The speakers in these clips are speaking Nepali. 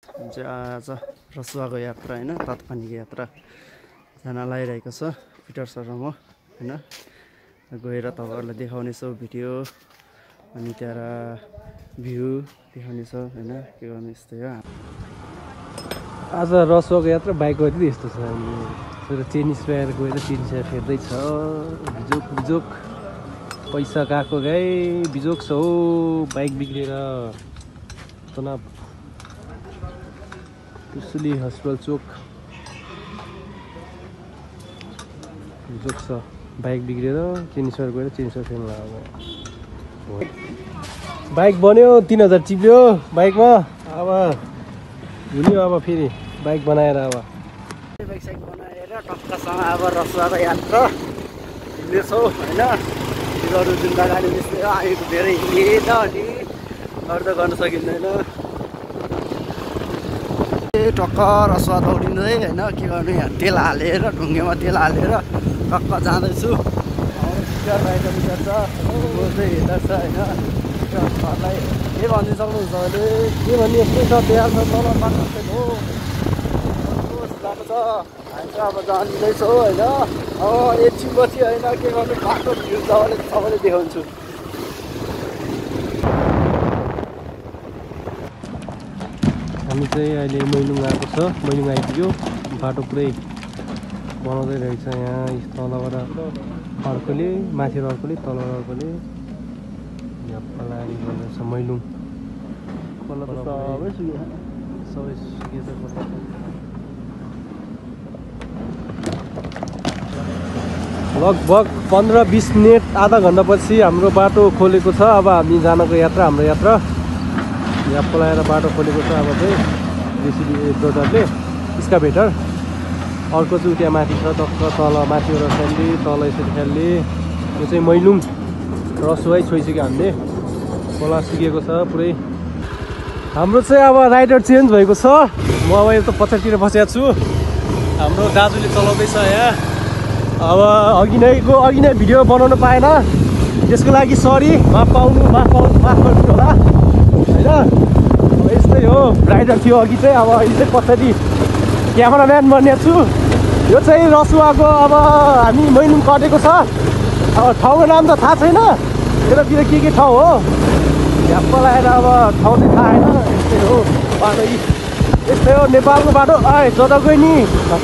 आज रसुवाको यात्रा होइन, तत्पानीको यात्रा जान लागिरहेको छ पिटर सर र म होइन। गएर तपाईँहरूलाई देखाउनेछौँ भिडियो अनि त्यहाँ भ्यू देखाउनेछौँ होइन। के गर्नु यस्तै हो। आज रसुवाको यात्रा बाइक गएर यस्तो छ। तर चेन स्पेयर गएर चेन स्पेयर फेर्दैछ। बिजोक बिजोक पैसा गएको गाई बिजोक छ हो। बाइक बिग्रेर तनाव कुसुली हस्पिटल चोक बिजोक छ। बाइक बिग्रेर चेन स्पेयर गएर चेन स्पेयर फेर्नु लाग्यो। बाइक बन्यो 3000 चिप्ल्यो बाइकमा। अब हुने अब फेरि बाइक बनाएर अब बाइक साइक बनाएर टक्कसँग अब रसुवाको यात्रा हिँड्नेछौँ होइन। अरू जुन गाडी निस्क्यो आएको धेरै हिँडेन अनि अरू त गर्न सकिँदैन। टक्क रसुवा दौडिँदै होइन। के गर्नु यहाँ तेल हालेर ढुङ्गेमा तेल हालेर टक्क जाँदैछु। बाहिर विचार छ म चाहिँ हेर्दा छ होइन। घरलाई के भनिदिनु सक्नुहुन्छ भने के भन्ने यस्तै छ बिहार छ तल बाटो हो छ। हामी चाहिँ अब जाँदैछौँ होइन। एकछिनपछि होइन के गर्नु बाटो भ्यू सबैले देखाउँछु। हामी चाहिँ अहिले मैलुङ आएको छ। मैलुङ आइपुग्यो। बाटो पुरै बनाउँदै रहेछ यहाँ। तलबाट अर्कोले माथि अर्कोले तल अर्कोले यहाँ पलाडी गर्दैछ मैलुङ। सबै सुकेछ। लगभग 15-20 मिनट आधा घन्टापछि हाम्रो बाटो खोलेको छ। अब हामी जानको यात्रा हाम्रो यात्रा यहाँ पलाएर बाटो खोलेको छ। अब चाहिँ जेसिबी दोजरले स्काभेटर अर्को चाहिँ उता माथि छ टक्क तल माथिबाट फ्याल्ने तल यसरी फ्याल्ने। यो चाहिँ मैलुङ रसुवाई छोइसक्यो हामीले। खोला सुकेको छ पुरै। हाम्रो चाहिँ अब राइडर चेन्ज भएको छ। म अब यता पछाडितिर बसेको छु। हाम्रो दाजुले चलाउँदैछ यहाँ। अब अघि नै भिडियो बनाउनु पाएन त्यसको लागि सरी। माफ गरिदिनु होला होइन। अब यस्तै हो। राइडर थियो अघि चाहिँ। अब अहिले चाहिँ पछाडि क्यामेराम्यान बनिएको छु। यो चाहिँ रसुवाको अब हामी मैलुङ कटेको छ। अब ठाउँको नाम त थाहा छैन। यतातिर के ठाउँ हो झ्याप्प लगाएर अब ठाउँ चाहिँ थाहा छैन। यस्तै हो बाटो। यस्तै हो नेपालको बाटो। जता गयो नि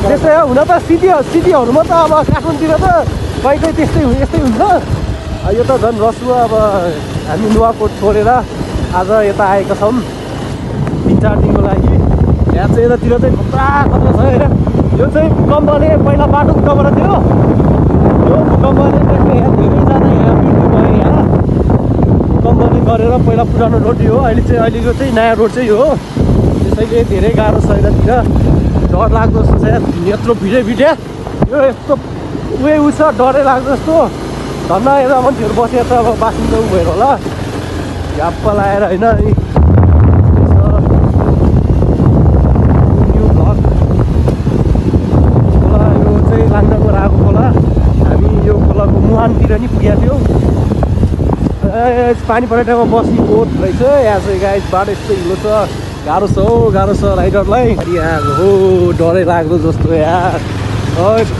त्यस्तै हो। हुन त सिटीहरूमा त अब काठमाडौँतिर त कहीँ यस्तै हुन्छ। यो त झन् रसुवा। अब हामी नुवाकोट छोडेर आज यता आएका छौँ 3-4 दिनको लागि। यहाँ चाहिँ यतातिर चाहिँ खतरा छ होइन। यो चाहिँ भूकम्पले पहिला बाटो भूकम्पले थियो। यो भूकम्पले यहाँ धेरैजना यहाँ मृत्यु भयो। यहाँ भूकम्पले गरेर पहिला पुरानो रोड यो हो। अहिलेको चाहिँ नयाँ रोड चाहिँ यो हो। त्यसैले धेरै गाह्रो छ यतातिर। डर लाग्दो जस्तो छ यत्रो भिडे यो यस्तो ऊ छ डरै लाग्दो जस्तो। धन्न यता मान्छेहरू बसेर त अब बाँच्नु त उ भएर होला झ्याप्प लगाएर होइन। यो भ्लग खोला यो चाहिँ लाङ्डाको राको खोला। हामी यो खोलाको मुहानतिर नि पुगेको थियौँ। पानी परेटामा बस्ने बोट रहेछ यहाँ चाहिँ गाई। बाटो यस्तो हिलो छ। गाह्रो छ राइडरलाई। हो डरै लाग्दो जस्तो यार।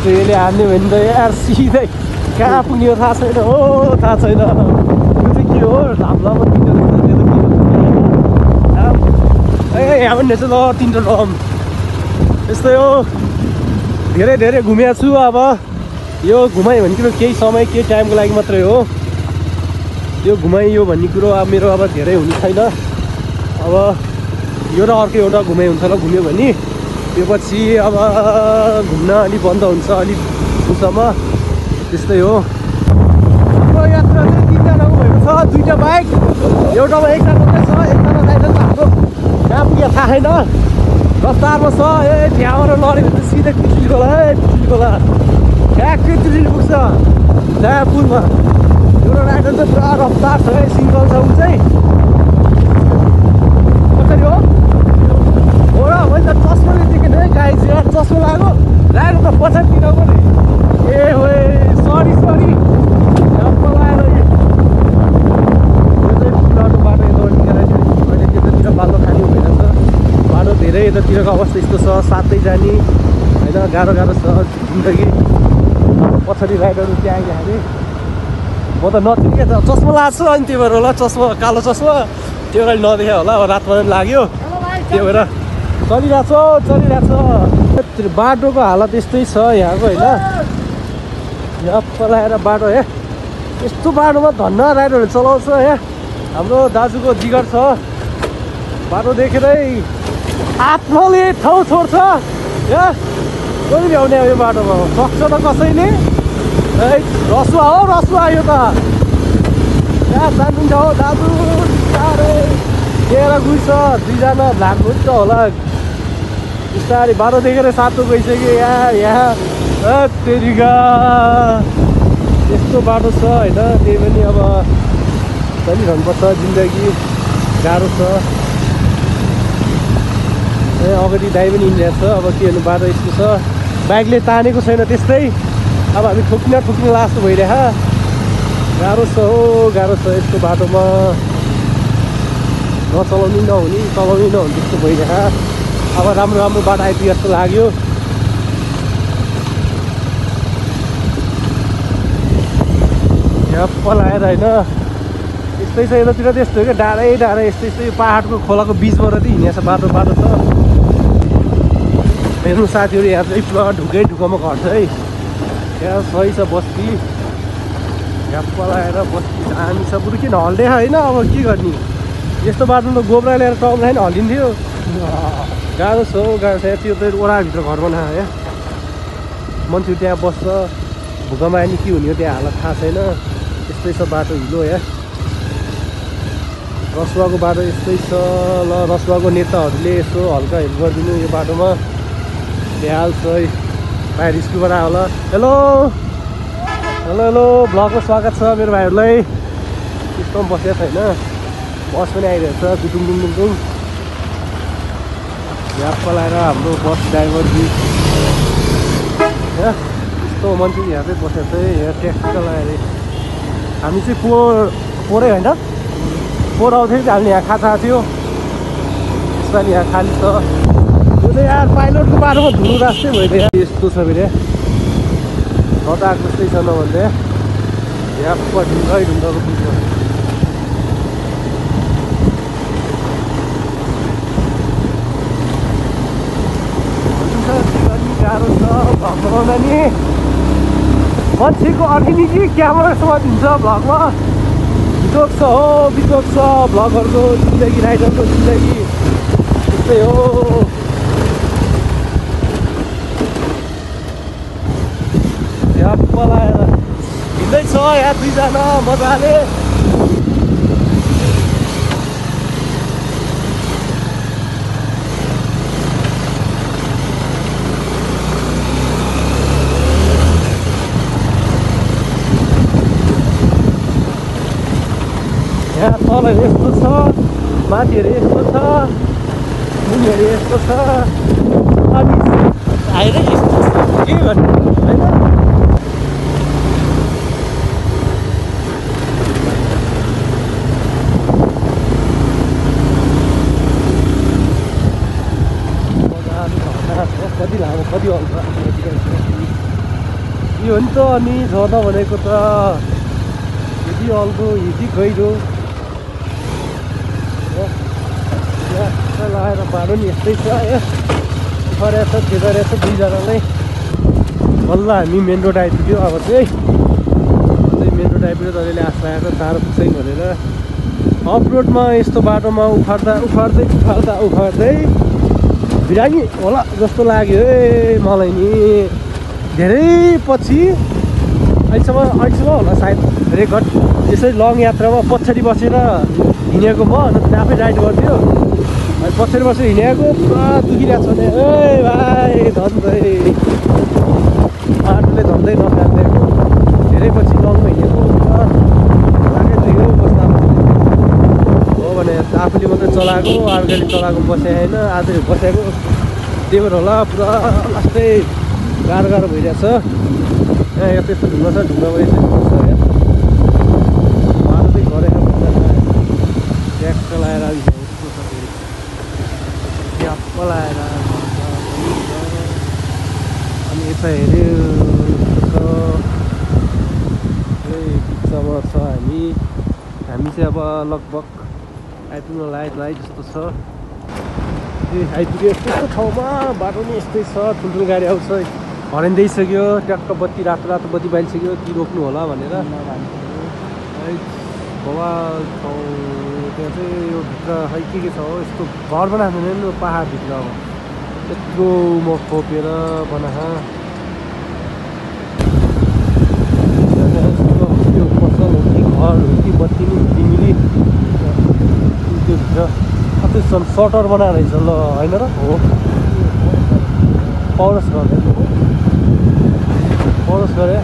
ट्रेनले हान्यो भने त यार सिधै कहाँ पुग्ने हो थाहा छैन हो। थाहा छैन यो चाहिँ के हो। लामो यहाँ पनि रहेछ ल 3 डम। यस्तै हो। धेरै घुमेको छु। अब यो घुमाइ भन्ने कुरो केही समय केही टाइमको लागि मात्रै हो। यो घुमाइयो भन्ने कुरो अब मेरो अब धेरै हुने छैन। अब यो र अर्को एउटा घुमाइ हुन्छ ल। घुम्यो भने त्यो पछि अब घुम्न अलिक बन्द हुन्छ अलिक उसम्म। त्यस्तै हो। हाम्रो यात्रा चाहिँ 3जनाको भएको छ। 2टा बाइक एउटामा एकजना छ। एकजना जाँदैन हाम्रो कहाँ पुग्यो थाहा छैन। रफ्तारमा छ। त्यहाँबाट लड्यो भने सिधै पिछली खोला ठ्याक्कै त्रिली पुग्छ नयाँ पुलमा। एउटा राइडर चाहिँ पुरा रफ्तार छ सिङ्गल छ ऊ चाहिँ। कसरी हो मैले त चस्माले देखेन है गाई चाहिँ। चस्मा लाग्यो राइडर त पछाडितिर पो नि। सरी झ्याप्प लगाएर यो चाहिँ पुरानो बाटो यताबाट निकालेर अहिले त्यतातिर बाटो खाली भइरहेछ। बाटो धेरै धेरै यतातिरको अवस्था यस्तो छ, साथै जाने होइन, गाह्रो गाह्रो छ जिन्दगी। पछाडि राइडरहरू त्यहाँ आइहाल्यो अरे, म त नचिनेकै छ, चस्मा लगाएको छु अनि त्यही भएर होला, चस्मा कालो चस्मा त्यो बेला नदेखायो होला, अब रातमा पनि लाग्यो त्यो भएर चलिरहेछ। बाटोको हालत यस्तै छ यहाँको होइन, यहाँ पलाएर बाटो हे यस्तो बाटोमा धन्न राइडरहरू चलाउँछ हे। हाम्रो दाजुको जिगर छ, बाटो देखेरै आत्माले ठाउँ छोड्छ या कोही भ्याउने अब यो बाटोमा सक्छ त कसैले। रसुवा हो रसुवा, यो त कहाँ जानुहुन्छ हो दाजु, साह्रै लिएर गइछ, दुईजना लाग्नुहुन्छ होला बिस्तारै, बाटो देखेर सातो गइसक्यो यहाँ तेरिका यस्तो बाटो छ होइन। त्यही पनि अब चलिरहनुपर्छ, जिन्दगी गाह्रो छ। अगाडि दाइ पनि हिँडिरहेको छ, अब के भन्नु, बाटो यस्तो छ, बाइकले तानेको छैन त्यस्तै, अब हामी ठोकिन लास्तो भइरह, गाह्रो छ हो गाह्रो छ यस्तो बाटोमा, नचलाउनु नहुने चलाउनु नहुने त्यस्तो भइरह। अब राम्रो बाटो आइपुग्यो जस्तो लाग्यो। यहाँ पलाएर होइन यस्तै छ, यतातिर त्यस्तो हो क्या, डाँडै यस्तै पाहाडको खोलाको बिचबाट चाहिँ हिँडेको छ बाटो छ। हेर्नु साथीहरू, यहाँ चाहिँ पुरा ढुक्कैमा घर छ है, यहाँ सही छ बस्ती, यहाँ पलाएर बस्ती दामी छ, बरु किन हल्दे होइन, अब के गर्ने यस्तो बाटोमा त गोब्रा ल्याएर टाउलाई पनि हल्लिन्थ्यो, गाह्रो छ गाह्रो छ। त्यो त ओडाभित्र घर बनायो यहाँ, मान्छे त्यहाँ बस्छ, भूकम्प आयो नि के हुने हो त्यहाँ हालत थाहा छैन, यस्तै छ बाटो हिलो यहाँ। रसुवाको बाटो यस्तै छ ल, रसुवाको नेताहरूले यसो हल्का हेल्प गरिदिनु यो बाटोमा, भ्याल छ है। बाहिर स्कुलबाट आयो होला। हेलो ब्लगमा स्वागत छ मेरो भाइहरूलाई। त्यस्तो पनि बसेको छैन, बस पनि आइरहेको छ दुङदुङ। यहाँ पलाएर हाम्रो बस ड्राइभरजी यस्तो मान्छे यहाँ चाहिँ बसेको छ, यहाँ ट्याक्सी लगाएर हामी चाहिँ पोरै होइन पोहोर आउँथ्यो कि हामीले यहाँ खाएको थियो, यसपालि यहाँ खाली छ। यो त यार पाइलटको बाटोमा धुलो रास्तै भइदियो, यस्तो छ फेरि नताएको जस्तै छ नभन्दा, यहाँ ढुङ्गाको बिचमा गाह्रो छ भ्लग बनाउँदा नि, मान्छेको अघि कि क्यामेरा समातिन्छ भ्लगमा, बिजोक छ भ्लगरको जिन्दगी, राइडरको जिन्दगी त्यस्तै हो। यहाँ पलाएर हिँड्दैछ यहाँ दुईजना मजाले, यहाँ तलहरू यस्तो छ, माथिहरू यस्तो छ, मुनिहरू यस्तो छ, अनि आएर यस्तो छ, के गर्नु होइन। कति लामो कति हल्का यो हो नि त, अनि झर्ना भनेको त यति अल्गो यति गहिरो लगाएर बाटो नि यस्तै छ, गरेछ के गरेछ दुईजनालाई। बल्ल हामी मेन रोड आइपुग्यो, अब चाहिँ मेन रोड आइपुग्यो, तपाईँले आश लागेको टाढो पुग्छ भनेर। अफ रोडमा यस्तो बाटोमा उखाड्दै बिरामी होला जस्तो लाग्यो है मलाई नि, धेरै पछि अहिलेसम्म होला सायद रेकर्ड यसरी लङ यात्रामा पछाडि बसेर हिँडेको म, अन्त आफै राइड गर्थ्यो, पछाडि बसेर हिँडेको पुरा दुखिरहेको छ नि। ए भाइ धन्दै बाटोले धन्दै नकाट्दिएको, धेरै पछि लङमा हिँडेको लाग्यो बस्दा हो भने आफूले मात्रै चलाएको, अर्कोले चलाएको बसे होइन, आज बसेको त्यही भएर होला पुरा लास्टै गाह्रो भइरहेछ। यहाँ त्यस्तो ढुङ्गा छ, ढुङ्गामा यसरी बस्छ बाटो चाहिँ गरेर ट्याक्स चलाएर पलाएर अनि यता हेऱ्यो बिचमा छ हामी चाहिँ अब लगभग आइपुग्न लायक जस्तो छ। आइपुग्यो यस्तो ठाउँमा बाटो नि यस्तै छ, ठुल्ठुलो गाडी आउँछ, हराइँदैसक्यो, ट्याक्क बत्ती रातो बत्ती बालिसक्यो कि रोक्नु होला भनेर। बवाल ठाउँ त्यहाँ चाहिँ यो भित्र खै के छ हो, यस्तो घर बनाएको छैन नि पाहाडभित्र। अब यत्रो म खोपेर बनाएको त्यो पसल हो कि घर हो कि बत्ती नि तिमीले त्यो भित्र कति सटर बनाएर रहेछ ल, होइन र हो पौरस गरे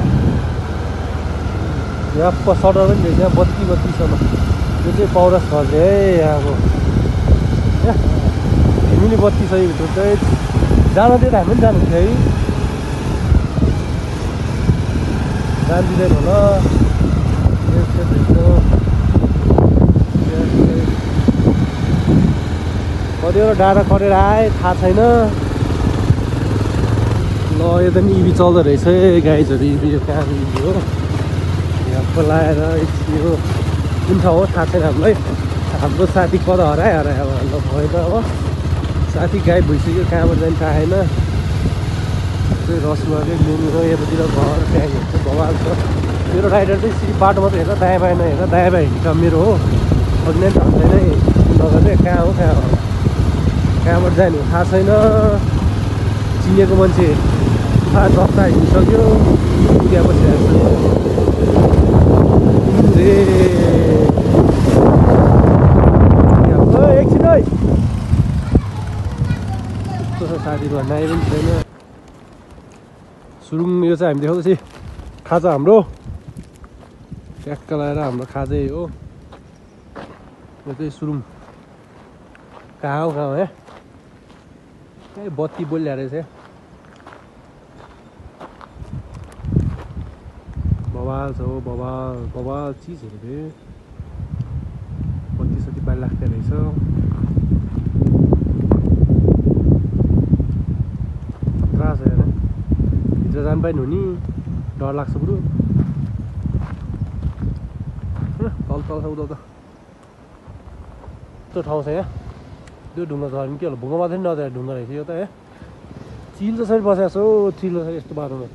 यहाँ सटर पनि रहेछ, यहाँ बत्तीसम्म यो चाहिँ पौरस घर है यहाँको। तिमीले बत्ती छ भित्र चाहिँ जान दिएर हामी पनि जानुहुन्थ्यो है, जान दिँदैन होला। कतिवटा डाँडा करेर आए थाहा छैन। ल यो त नि इभी चल्दो रहेछ है, गाइजहरू इभी यो कहाँ इभी हो, यहाँ बोलाएर यो कुन ठाउँ हो थाहा छैन हामीलाई। हाम्रो साथी कता हरायो अब ल भयो त अब साथी गायब भइसक्यो, कहाँबाट जाने थाहा छैन। चाहिँ रसुवाकै मेनु हो, यतातिर घर ट्याङहरू चाहिँ बवाल छ। मेरो राइडर चाहिँ सिधै बाटो मात्रै हेर, दायाँ बायाँ नहेर, दायाँ बायाँ हिँड्छ मेरो हो। अघि नै भन्दैन नगर्ने, कहाँ हो कहाँबाट जाने हो थाहा छैन। चिनेको मान्छे रस्ता हिँडिसक्यो, त्यहाँ बसिरहेको छ। एकछिन है यस्तो छ साथीहरू, नाइ पनि छैन। सुरुङ यो चाहिँ हामी देखाउँदैछ खाजा हाम्रो, ट्याक्क लगाएर हाम्रो खाजै हो यो चाहिँ सुरुङ। कहाँ हो है, कहीँ बत्ती बोलिरहेको रहेछ, बवाल छ हो, बवाल चिजहरू थिए, बत्ती सत्ती बाहिर लाग्दो रहेछ। खतरा छ हेर, भित्र जानु पाइनु नि डर लाग्छ बरु। तल छ उता यस्तो ठाउँ छ यहाँ, त्यो ढुङ्गा छ भने के होला, भुङ्गा मात्रै नजाएर ढुङ्गा रहेछ यो त। है चिल जसरी बसेको छौ, चिल जसरी यस्तो बाटोमा।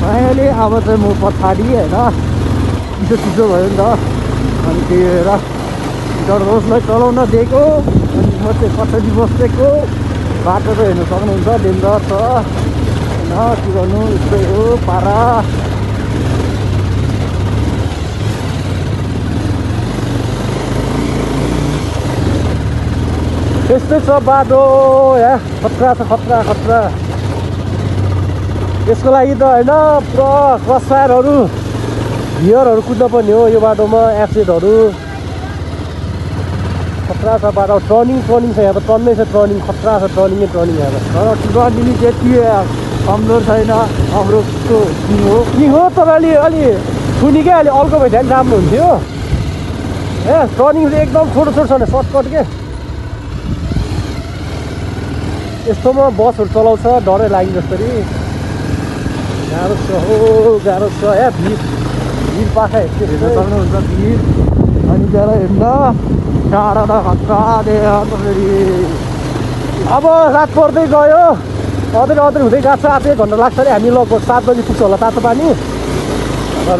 अहिले अब चाहिँ म पछाडि होइन चिसो भयो नि त, अनि त्यही भएर डररोसलाई चलाउन दिएको, अनि म चाहिँ पछाडि बसेको। बाटो त हेर्नु सक्नुहुन्छ डेन्जर छ होइन, के गर्नु यस्तै हो पारा। यस्तै छ बाटो यहाँ, खतरा छ खतरा। यसको लागि त होइन पुरा क्रसफायरहरू भियरहरू कुद्न पर्ने हो यो बाटोमा, एक्सिडेन्टहरू खतरा छ बाटो। टर्निङ छ यहाँ त, टन्नै छ टर्निङ, खतरा छ टर्निङ यहाँ त। टर्निङ त्यति कमजोर छैन, अब्रोजको किङ हो तर अलि सुनिकै अलि अल्को भइदियो भने राम्रो हुन्थ्यो। ए टर्निङ चाहिँ एकदम छोटो छ नि, सर्टकट के। यस्तोमा बसहरू चलाउँछ डरै लाग्ने जसरी, गाह्रो छ हो गाह्रो छ। या भिड पाखा हेर्नु सक्नुहुन्छ भिड, अनि त्यहाँ हेर्न टाढा खतरा फेरि। अब रात पर्दै गयो, अदर हुँदै गएको छ, 1 घन्टा लाग्छ अरे। हामी लगभग 7 बजी पुग्छ होला तातो पानी।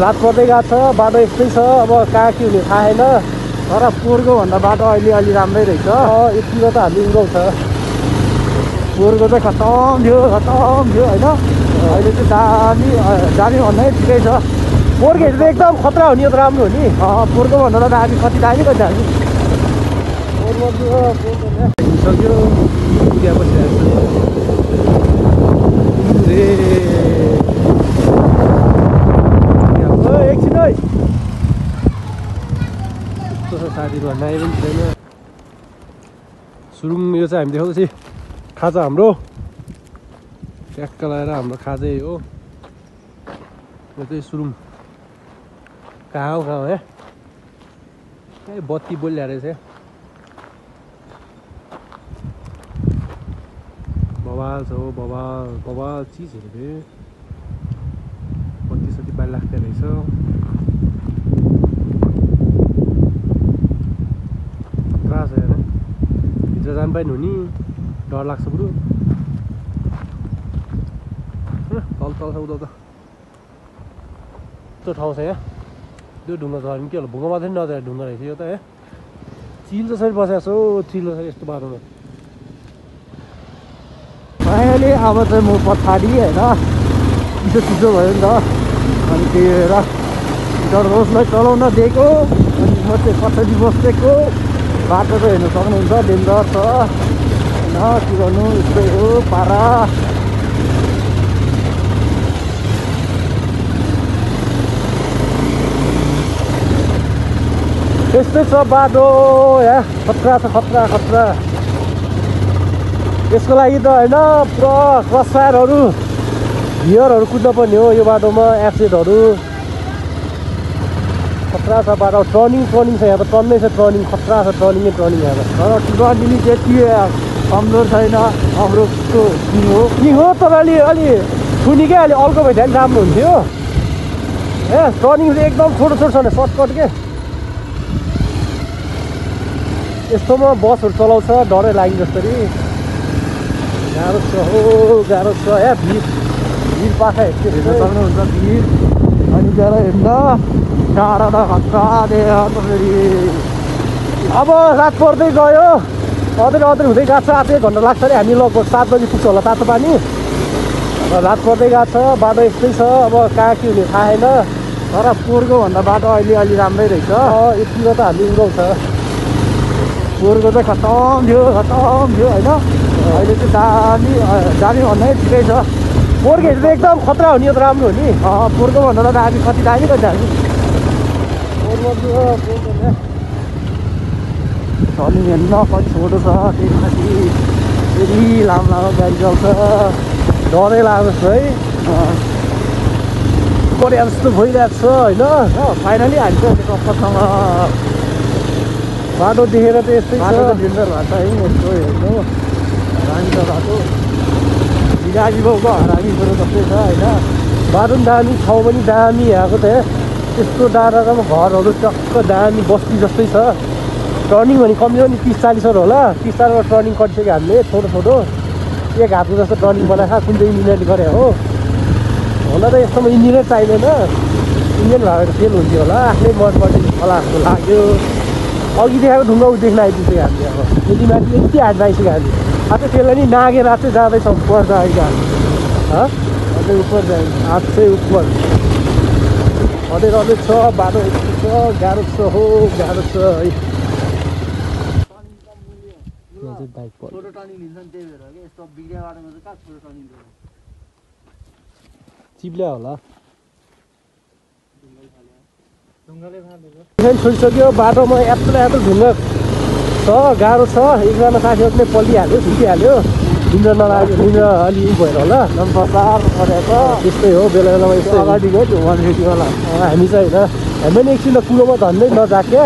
रात पर्दै गएको छ, बाटो यस्तै छ, अब कहाँ के हुने थाहा छैन। तर पोहोरको भन्दा बाटो अहिले अलि राम्रै रहेछ। यतिको त हामी उडाउँछ, पोहोरको चाहिँ खतम थियो होइन, अहिले चाहिँ दामी भन्दा ठिकै छ। पोहोरको हेर्दा एकदम खतरा हो नि, यो त राम्रो हो नि। पोहोरको भन्दा त दामी कति दामी हामी हिँडिसक्यो, त्यहाँ बसिरहेको एकछिन है यस्तो छ साथीहरू, नाइ पनि छैन। सुरुङ यो चाहिँ हामी देखाउँदैछ खाजा हाम्रो, ट्याक्क लगाएर हाम्रो खाजै हो यो चाहिँ सुरुङ। कहाँ हो है, कहीँ बत्ती बोलिरहेको रहेछ, बवाल छ हो, बवाल बवाल चिजहरू रे। कति सति बाली लाग्दो रहेछ। खतरा छ हेर, भित्र जानु पाएन नि डर लाग्छ बरु। तल तल छ उता त त्यो ठाउँ छ यहाँ। त्यो ढुङ्गा छ भने के होला, भुङ्गा मात्रै नदिएर ढुङ्गा रहेछ यो त। ए चिल जसरी बसेको छ हौ, चिल छ यस्तो बाटोमा। फाइनली अब चाहिँ म पछाडि होइन चिसो चिसो भयो नि त, अनि त्यही भएर डररोसलाई चलाउन दिएको। अनि म चाहिँ पछाडि बसेको। बाटो त हेर्नु सक्नुहुन्छ डेन्जर छ होइन, के गर्नु यस्तै हो पारा। यस्तै छ बाटो यहाँ, खतरा छ खतरा खतरा। यसको लागि त होइन पुरा क्रसफायरहरू गियरहरू कुद्न पर्ने हो यो बाटोमा, एफसेटहरू। खतरा छ बाटो। टर्निङ छ यहाँ त, टन्नै छ टर्निङ, खतरा छ टर्निङै टर्निङ यहाँ त। तर टिकटली त्यति कमजोर छैन, अमरोको किङ हो तर अलि सुनि क्या, अलि अल्को भइदियो भने राम्रो हुन्थ्यो। ए टर्निङ चाहिँ एकदम छोटो छ नि, सर्टकट के। यस्तोमा बसहरू चलाउँछ डरै लाग्यो जसरी। गाह्रो छ हो, गाह्रो छ या भिड पाखा हेर्न सक्नुहुन्छ भिड। अनि त्यहाँ हेर्न टाढा खतरा फेरि। अब रात पर्दै गयो, अदर हुँदै गएको छ। 8 घन्टा लाग्छ अरे, हामी लगभग 7 बजी पुग्छ होला तातो पानी। अब रात पर्दै गएको छ, बाटो यस्तै छ। अब कहाँ के हुने थाहा छैन, तर पोहोरको भन्दा बाटो अहिले अलि राम्रै रहेछ। यतिको त हामी उडाउँछ। पोहोरको चाहिँ खतम थियो होइन, अहिले चाहिँ दामी भन्दा ठिकै छ। पोहोरको चाहिँ एकदम खतरा हो नि, यो त राम्रो हो नि। पोहोरको भन्दा त दामी कति दामी टर्निङ हेर्न कति छोटो छ, त्यही माथि फेरि लामो गाडी चल्छ। डरै लाग्छ है, पर्या जस्तो भइरहेको छ होइन। फाइनली हामी चाहिँ टक्करसँग बाटो देखेर त यस्तै छ। बाटो त डेन्जर भएको छ है, यस्तो हेर्नु दामी छ बाटो। बिराजी बाउको हरामी कुरो जस्तै छ होइन। बाटो पनि दामी, ठाउँ पनि दामी यहाँको त। त्यस्तो डाँडामा घरहरू टक्क दामी बस्ती जस्तै छ। टर्निङ भने कम्ती पनि 30-40 होला। 30-40 टर्निङ गरिसक्यो हामीले, छोटो छोटो एक हातको जस्तो टर्निङ बनाएको। कुन चाहिँ इन्जिनियरले गरे हो, हुन त यस्तोमा इन्जिनियर चाहिँदैन, इन्जिन भएर फेल हुन्थ्यो होला। आफ्नै मनपट्टि होला जस्तो लाग्यो। अघि देखाएको ढुङ्गा ऊ देख्न आइपुग्यो हामी। अब यति माथि यति हात आइसक्यो हामी। अब त्यसलाई नि नागेर चाहिँ जाँदैछ उपर जाएगा हामी। अझै उपर जाए, हात चाहिँ उपर अझै छ बाटो। यस्तो छ, गाह्रो छ हो, गाह्रो छ है। बाइक छोटो टर्निङ लिन्छन् त्यही भएर कि यस्तो बिग्रिया बाटोमा चाहिँ कहाँ छोटो टर्निङ दिन्छ। चिप्ल्या होला। ढुङ्गाले फाल्यो छोडिसक्यो बाटोमा, यत्रो ढुङ्गा छ, गाह्रो छ। एकजना साथीहरू पनि पल्टिहाल्यो, छुटिहाल्यो। निन्द्रा नलाग्यो, निन्द्रा अलि भएर होला, नम्बर परेको त्यस्तै हो। बेला बेलामा यस्तो अगाडि गयो त्यो 180 वाला। हामी चाहिँ होइन, हामी पनि एकछिन कुलोमा धन्दै नजाके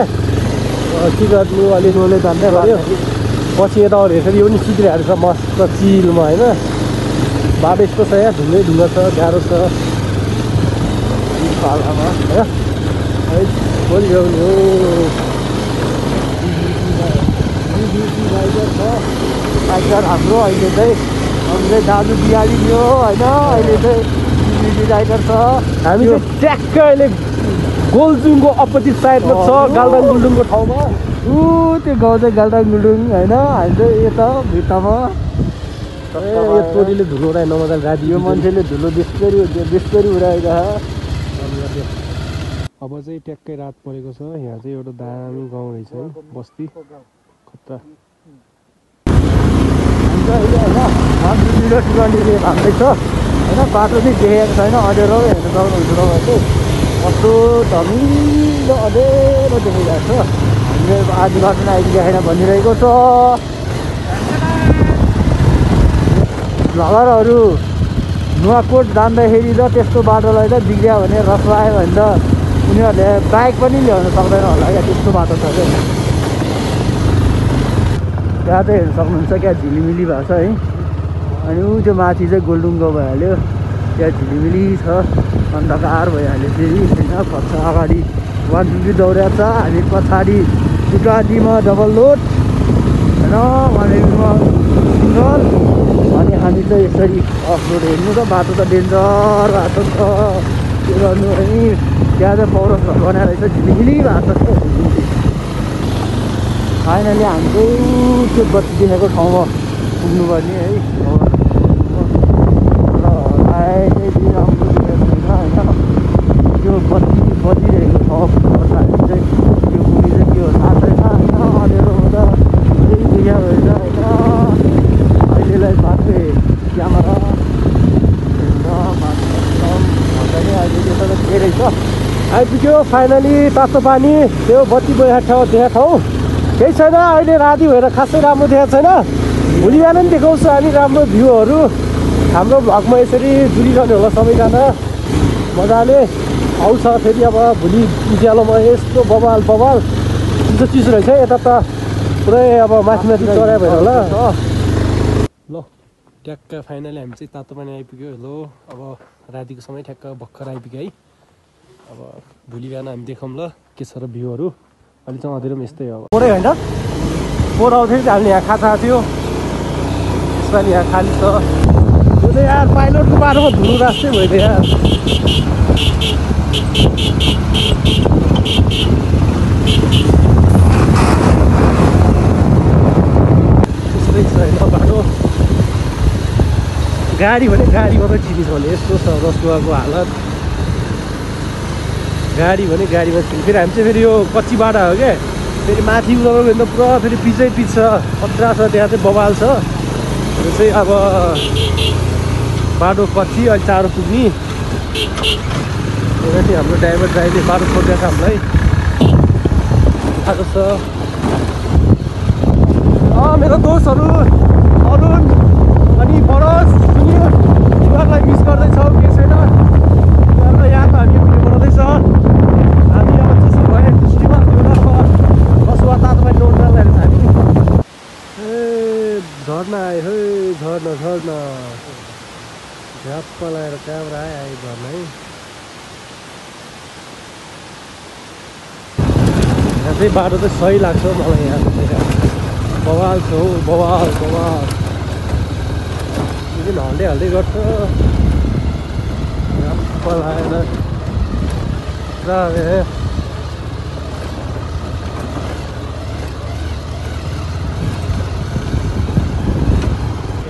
के गर्नु, अलिअलि धन्दै गऱ्यो। पछि यता अरू हेर्छ यो पनि चित्रेहरू छ मस्त चिलमा होइन। बाटो यस्तो छ यहाँ, ढुङ्गा छ, गाह्रो छ पालामा होइन। है भोलि ल्याउने हो। राइडर हाम्रो अहिले चाहिँ दाजु बिहारी थियो होइन। अहिले चाहिँ राइडर छ। हामी चाहिँ ट्याक्क अहिले गोलजुङको अपोजिट साइडमा छ, गाल्दाङ गुल्डुङको ठाउँमा। त्यो गाउँ चाहिँ गाल्दाङ गुल्डुङ होइन। हामी चाहिँ यता भित्तामा यो टोलीले धुलो उडाए नमजाले राति। यो मान्छेले धुलो बेसरी उडाइरहेको अब चाहिँ ट्याक्कै रात परेको छ। यहाँ चाहिँ एउटा दामी गाउँ रहेछ है, बस्ती खतरा। टिकटले भन्दैछ होइन, बाटो चाहिँ देखेको छैन, अँध्यारो हेर्नु सक्नुहुन्छ तपाईँको। कस्तो धमिलो अँध्यारो देखिरहेको छ। हामीले आधी बाटोमा आइदिएको छैन भनिरहेको छ। भ्लगरहरू नुवाकोट जाँदाखेरि त त्यस्तो बाटोलाई त बिग्रियो भने रसवायो भने त उनीहरूले बाइक पनि ल्याउन सक्दैन होला क्या, त्यस्तो बाटो छ क्या। त्यहाँ चाहिँ हेर्नु सक्नुहुन्छ क्या, झिलिमिली भएको छ है। अनि ऊ त्यो माथि चाहिँ गोलडुङ्गो भइहाल्यो, त्यहाँ झिलिमिली छ, अन्धकार भइहाल्यो फेरि होइन। खर्च अगाडि 150 दौडिएको छ, हामी पछाडि दुकालीमा डबल लोड होइन, 180मा सिङ्गल। अनि हामी चाहिँ यसरी अफ रोड हेर्नु त बाटो त डेन्जर बाटो छ, के गर्नु है। त्यहाँ चाहिँ पौरस घर बनाएर रहेछ, झिलिमिली भएको छ। फाइनली हामी चाहिँ त्यो बत्ती देखेको ठाउँमा पुग्नुपर्ने है। र राम्रो देखेको छैन होइन, त्यो बत्ती बजिरहेको ठाउँ पुग्नुपर्छ हामी चाहिँ। त्यो पुगी चाहिँ के हो थाहा छैन होइन, अँध्यारो हुँदा केही देखिया भएछ होइन। अहिलेलाई मात्रै क्यामेरा अहिले त्यो त के रहेछ। आइपुग्यो फाइनली तातो पानी, त्यो बत्ती देखाएको ठाउँ केही छैन अहिले, राति भएर खासै राम्रो देखाएको छैन। भोलि बिहान पनि देखाउँछु हामी राम्रो भ्यूहरू। हाम्रो भ्लगमा यसरी जुरिरहनु होला सबैजना मजाले। आउँछ फेरि अब भोलि उज्यालोमा यस्तो बवाल बवाल चिसो चिसो रहेछ यता त पुरै अब माथि माथि चढाइ भएर होला। ल ट्याक्क फाइनली हामी चाहिँ तातो पानी आइपुग्यो। हेलो अब रातिको समय ठ्याक्क भर्खर आइपुग्यो है। अब भोलि बिहान हामी देखाउँ ल के छ र भ्यूहरू। अहिले चाहिँ अँधेरो पनि यस्तै हो पोरै होइन, पोहोर आउँथ्यो हामीले यहाँ खाजा थियो, यसपालि यहाँ खाली छ। यो त यार पाइलटको बाटोमा धुलो राष्ट्रै भयो त यार। त्यस्तै छ होइन बाटो, गाडी भने गाडी मात्रै चिनी छ भने यस्तो छ रसुवाको हालत। गाडी भने गाडीमा चिनी, फेरि हामी चाहिँ फेरि यो कच्ची बाटो हो क्या, फेरि माथि उठाउनु भने त पुरा फेरि पिचै पिच छ, खतरा छ, त्यहाँ चाहिँ बवाल छ। यो चाहिँ अब बाटो कच्ची अहिले टाढो पुग्ने। एउटा चाहिँ हाम्रो ड्राइभर दाइले बाटो छोडिदिएको छ हामीलाई, आएको छ। मेरो दोस्तहरू अरुण अनि परस सुनिल तिमीहरूलाई मिस गर्दैछौँ, के छैन तिमीहरूलाई यहाँ त हामी भिडियो बनाउँदैछ। हामी अब चिसो भयो दृष्टिमा रसुवा तातो पानी ल्याउनु जाँदाखेरि हामी झर्ना आयो है, झर्ना झर्ना झ्याप्प लगाएर क्यामेरा आयो झर्ना है। यहाँ चाहिँ बाटो चाहिँ सही लाग्छ मलाई, यहाँ बवाल छ हौ बवाल बवाल। यो हल्दै हल्दै गर्छ झ्याप्प लगाएर पुरा।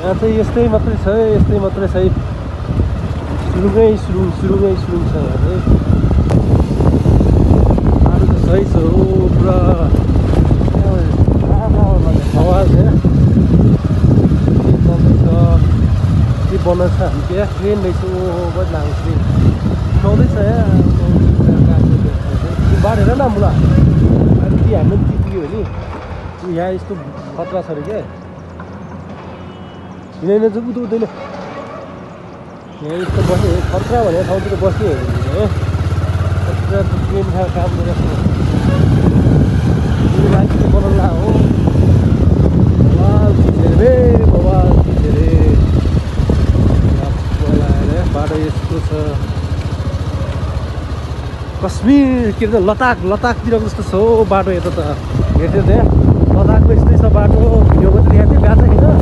यहाँ चाहिँ यस्तै मात्रै छ, यस्तै मात्रै छ, सुरुङै सुरुङ सुरुङै सुरुङ छ यहाँ चाहिँ। बाटो त सही छ हो पुरा आवाज है के बनाउँछ। हामी क्या ट्रेन रहेछ बहुत लामो ट्रेन उठाउँदैछ यहाँ बाटो हेर न मुला। अहिले हामी पनि पुग्यो भने यहाँ यस्तो खतरा छ अरे क्या, हिँड्दैन चाहिँ उता उतैले यहाँ यस्तो बस्ने खतरा भनेको ठाउँतिर बस्ने हो भने खतरा ट्रेन काम गरेको मान्छे बनाउला हो। बाटो यस्तो छ कश्मीर के भन्छ लद्दाख, लद्दाखतिरको जस्तो छ हो बाटो। यता त हेर्थ्यो त्यहाँ लद्दाखको यस्तै छ बाटो, भिडियोमा चाहिँ हेर्थ्यो गएको छैन,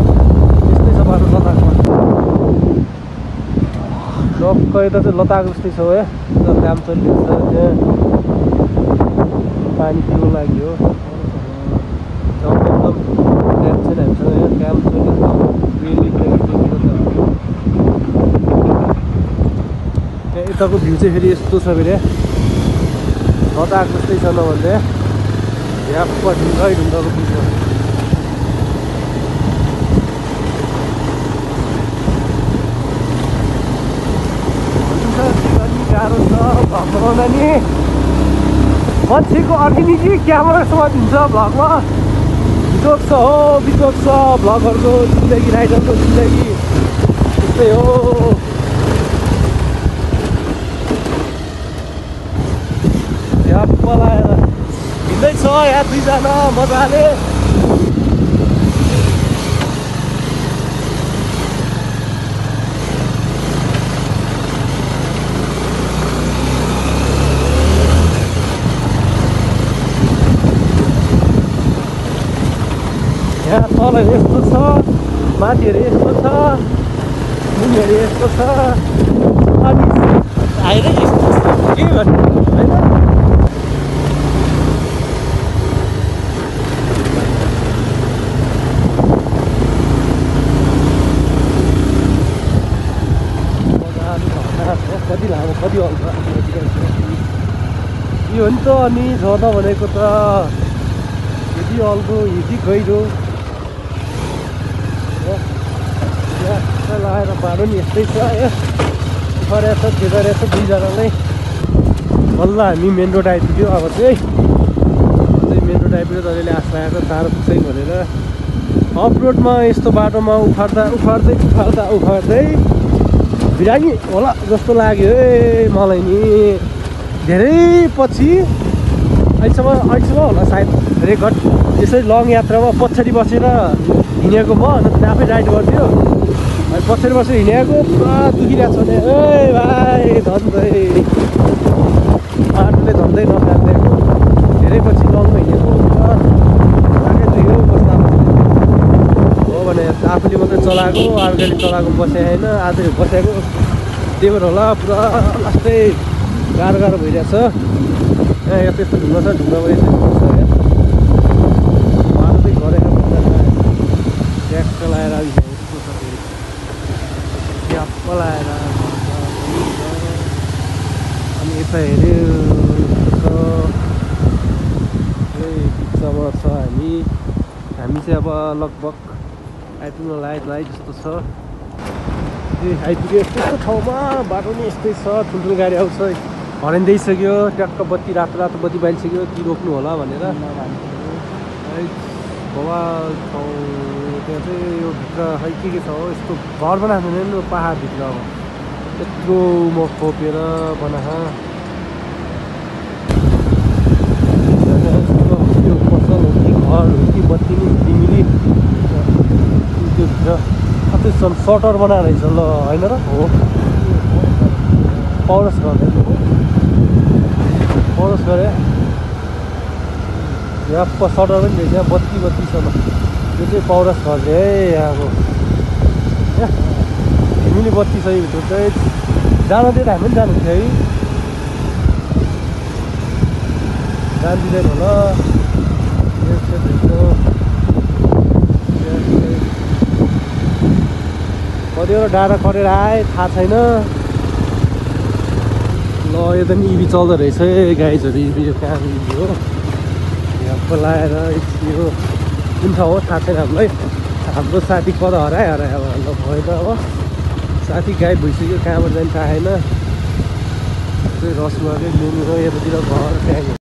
यस्तै छ बाटो लद्दाखमा। टक्क यता चाहिँ लद्दाख जस्तै छ हो है, काम चलिरहेको छ। त्यहाँ पानी पिउनु लाग्यो एकदम काम छैन हामीसँग, यहाँ काम चलिरहेको यताको भ्यू चाहिँ फेरि यस्तो छ फेरि लद्दाख जस्तै छ नभन्दा झ्याप्प ढुङ्गै ढुङ्गाको बिचमा। गाह्रो छ भ्लग बनाउँदा नि, मान्छेको अर्ग्यानिक क्यामेरासँग हुन्छ भ्लगमा। बिजोक छ हो बिजोक छ भ्लगहरूको जिन्दगी, राइडरको जिन्दगी त्यस्तै हो। झ्याप्प लगाएर हिँड्दैछ यहाँ दुईजना मजाले। यस्तो छ, माथिहरू यस्तो छ, मुनिहरू यस्तो छ, अनि आएर यस्तो छ के भन्नु होइन। कति लामो कति हल्का यो हो नि त। अनि झर्ना भनेको त यति अल्गो यति गहिरो लगाएर बाटो नि यस्तै छ गरेछ के गरेछ दुईजनालाई। बल्ल हामी मेन रोड आइपुग्यो। अब चाहिँ मेन रोड आइपुग्यो। तपाईँले आश लागेको टाढो पुग्छ भनेर अफ रोडमा यस्तो बाटोमा उखाड्दै बिरामी होला जस्तो लाग्यो मलाई नि। धेरै पछि अहिलेसम्म होला सायद रेकर्ड यसरी लङ यात्रामा पछाडि बसेर हिँडेको म नत्र आफै राइड गर्थ्यो। अनि पछाडि बसेर हिँडेको पुरा दुखिरहेको छ भने भाइ धन्दै बाटोले धन्दै नजान्दैको धेरै पछि लङमा हिँडेको लागे दुख्यो बस्दा हो भने आफूले मात्रै चलाएको अर्कोले चलाएको बसे होइन आज बसेको त्यही भएर होला पुरा लास्टै गाह्रो भइरहेछ। यस्तो यस्तो ढुङ्गा छ ढुङ्गामा यस्तो बस्छ बाटो चाहिँ गरेको ट्याक्क लगाएर यस्तो छ फेरि ट्याप्प लगाएर अनि यता हेऱ्यो बिचमा छ हामी चाहिँ अब लगभग आइपुग्न लायक जस्तो छ। आइपुग्यो यस्तो ठाउँमा बाटो नि यस्तै छ। ठुल्ठुलो गाडी आउँछ हरेन दिइसक्यो ट्याक्क बत्ती रातो बत्ती बालिसक्यो कि रोक्नु होला भनेर बाबा ठाउँ त्यहाँ चाहिँ यो भित्र खै के छ हो यस्तो घर बनाएको छैन पाहाडभित्र। अब यत्रो म खोपेर बनाएको त्यो पसल हो कि घर हो कि बत्ती नि तिमीले त्यो भित्र कति सटर बनाएर रहेछ ल होइन र हो पौरस गरे यहाँ सटर पनि रहेछ बत्तीसम्म यो चाहिँ पौरस घर है यहाँको फेमिली बत्ती छ यो भित्र चाहिँ जान दिएर हामी पनि जानु थियो है जान दिँदैन होला कतिवटा डाँडा कटेर आए थाहा छैन। ल यो त नि इभी चल्दो रहेछ है गाइजहरू इभी यो कहाँ इभी हो यहाँ लाएर यो कुन ठाउँ हो थाहा छैन हामीलाई। हाम्रो साथी कता हरायो अब भयो त अब साथी गाइड भइसक्यो कहाँबाट जाने थाहा छैन। रसमा मेनु हो यतातिर घर त्यहाँ